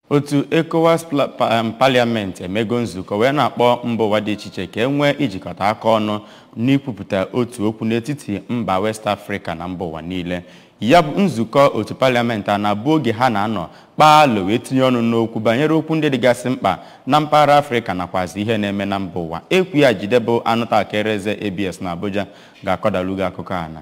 Otu ECOWAS Parliament emego nzukọ wee na-akpọ mba ụwa dị iche iche ka e nwee ijikọta aka ọnụ n'ikwupụta otu okwu n'etiti mba West Africa na mba ụwa niile. Ya bụ nzukọ otu parliament a na-abụ oge ha na-anọ kpaa alo wee tinye ọnụ n'okwu banyere okwu ndị dịgasị mkpa na mpaghara Afrịka nakwazi ihe na-eme na mba ụwa. Ekwu ya jide bụ anụtakereze ABS na Abuja ga-akọdalu gị akụkọ a na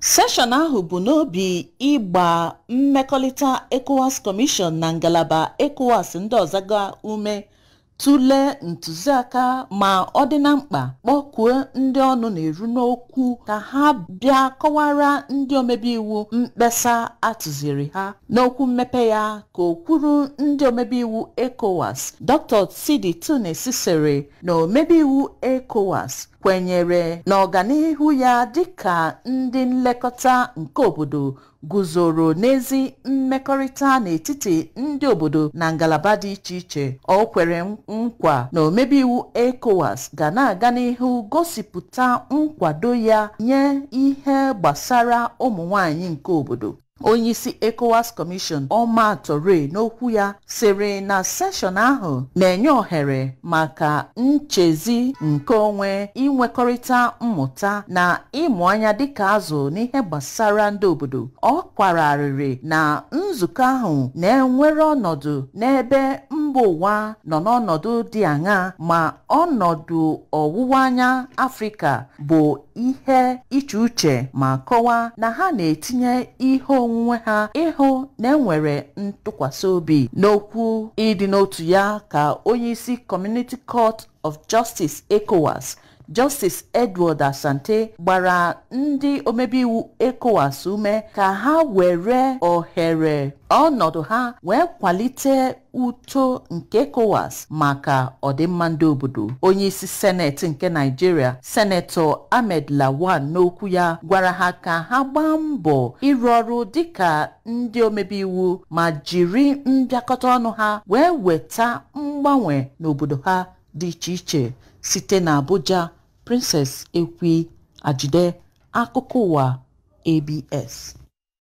Seshọn ahụ bụ n'obi ịgba mmekọrịta ECOWAS Commission na ngalaba ECOWAS ndị ọzọ ga ume, tụlee ntụziaka ma ọ dị na mkpa, kpọkuo ndị ọnụ na-eru n'okwu ka ha bịa kọwara ndị omebe iwu mkpesa atụziri ha. N'okwu mmepe ya ka o kwuru ndị omebe iwu ECOWAS, Dr. Sidi Tunis sịrị na omebe iwu ECOWAS kwenyere na ọganihu ya dịka ndị nlekọta nke obodo guzoro n'ezi mmekọrịta n'etiti ndị obodo na ngalaba dị iche iche. O kwere nkwa na omebe iwu ECOWAS ga na-aga n'ihu gosipụta nkwado ya nye ihe gbasara ụmụ nwanyị nke obodo. Onyeisi ECOWAS Commission Omar Touray n'okwu ya sịrị na seshọn ahụ na-enye ohere maka nchezi nke onwe, inwekọrịta mmụta na ịmụ anya dịka azụ n'ihe gbasara ndị obodo. Ọ kwara arịrị na nzukọ ahụ na-enwere ọnọdụ n'ebe mba ụwa nọ n'ọnọdụ dị aṅaa, ma ọnọdụ ọwụwa anya Afrịka bụ ihe iche uche, ma kọwaa na ha na-etinye ihe onwunwe ha ịhụ na enwere ntụkwasị obi. N'okwu ịdị n'otu ya ka onyeisi Community Court of Justice ECOWAS, Justice Edward Asante, gbara ndị omebe iwu ECOWAS ume ka ha were ohere ọnọdụ ha wee kwalite uto nke ECOWAS maka ọdịmma ndị obodo. Onyeisi Seneti nke Naịjirịa, Senetọ Ahmed Lawan, n'okwu ya gwara ha ka ha gbaa mbọ ịrụ ọrụ dịka ndị omebe iwu ma jiri mbịakọta ọnụ ha wee weta mgbanwe n'obodo ha dị iche iche. Site na Abuja, Princess Ekwi Ajide, akụkọ ụwa ABS.